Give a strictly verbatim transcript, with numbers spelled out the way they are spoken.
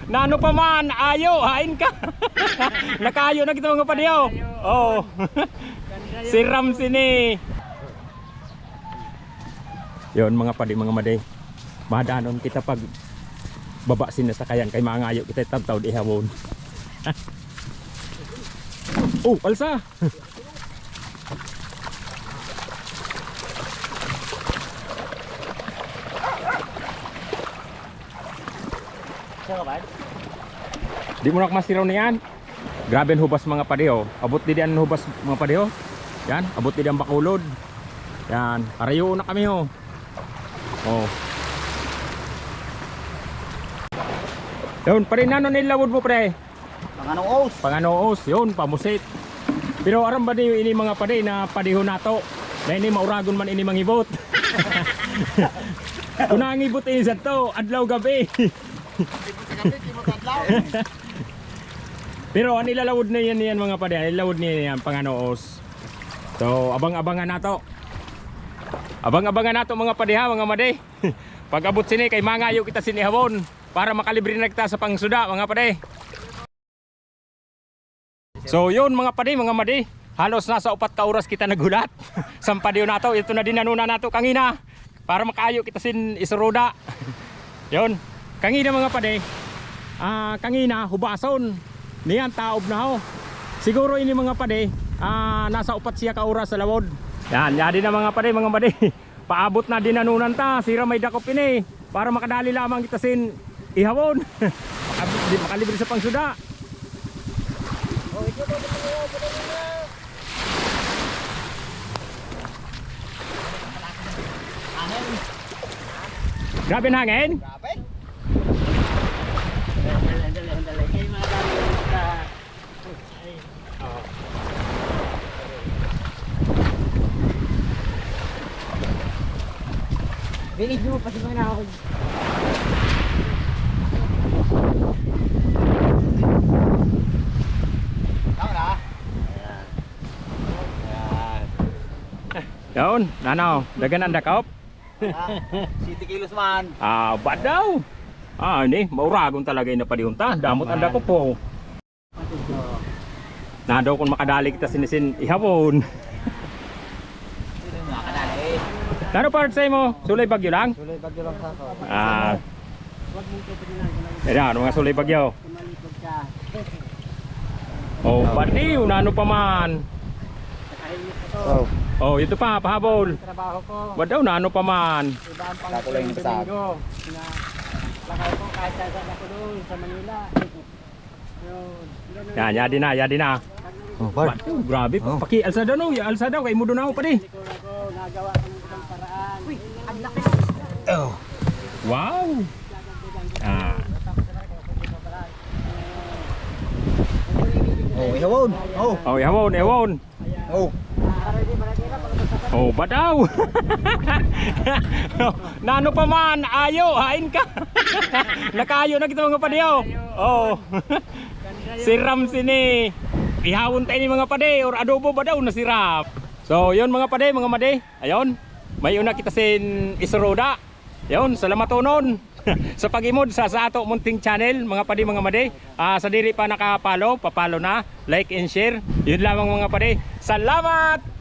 Nano pa man, ayo, hain ka. Nakaayo na kita, mga padi, o. O. Siram sini. Yon, mga padi, mga madi. Madanon kita pagbaba sin sasakayan kay mangayo kita tabtaw di ihawon. O, alsa. Di mo na masiraw niyan. Grabe an hubas, mga padi, o. Abot didi an hubas, mga padi, o. Yan, abot didi an bakulod. Yan, arayo na kami, o. O. Yon, padi, nano ni lawod mo, padi? Panganoos. Panganoos, yon, pamusit. Pero aram ba niyo ini, mga padi, na padiho nato na ini mauragon man ini mangibot? Kun nangibot ini sadto, adlaw gabi. Ibot sa gabi, ibot adlaw. Pero an ilalawod na yan, yan, mga padi, an ilalawod na yan, panganoos. So, abang-abangan nato. Abang-abangan nato, mga padi, ha, mga madi. Pag-abot sini kay mangayo kita sin ihawon para makalibre na kita sa pangsuda, mga padi. So, yon, mga padi, mga madi. Halos nasa upat ka oras kita naghulat. San padiho nato, ito na dinanunan nato kangina. Para makaayo kita sin isuruda. Yon. Kangina, mga padi. Ah, kangina, hubason. Niyan, taob na ho. Siguro ini, mga padi, ah, nasa upat siya ka oras sa lawod. Yan, yadi na, mga padi, mga madi. Paabot na dinanunan ta, sira may dakop ini. Para makadali lamang kita sin ihawon. Makab-, di makalibre sa pangsuda. Grabe an hangin. Grabe. Bilis mo pa si Manahog. Tama na. Ayan. Ayan. Yon, nano, daghan an dakop. Ah, siyete kilos man. Ah, badaw. Ah, ini, mauragon talaga ini padihon ta. Damot an dakop, o. Na daw kun makadali kita sini sin ihawon. Nano part sa imo? Sulay bagyo lang? Sulay bagyo lang sa ako. Ah. Ayan, mga sulay bagyo. O, padi, nano pa man. O. O, ito pa, pahabol. Trabaho ko. Badaw, nano pa man. Iba ang pang Kakulay ng Domingo. Na, lakay ko kahit saan ako doon sa Manila. Yan, yadi na, yadi na. O, par. Badaw, grabe. O. Paki, alsa daw, no? Alsa daw, kay mudo na ako, padi. O. Wow. Ah. O, ihawon. O. O, ihawon, ihawon. O. O, badaw. Nano pa man, ayo, hain ka. Nakaayo na kita, mga padi, o. O. Siram sini. Ihawon ta ini, mga padi, or adobo, badaw na siram. So, yon, mga padi, mga madi. Ayon. May-on na kita sin isuruda. Yon, salamatonon sa pag-imod sa, sa ato munting channel, mga padi, mga madi. Ah, sa diri pa naka-follow, pa-follow na, like and share. Yun lamang, mga padi. Salamat!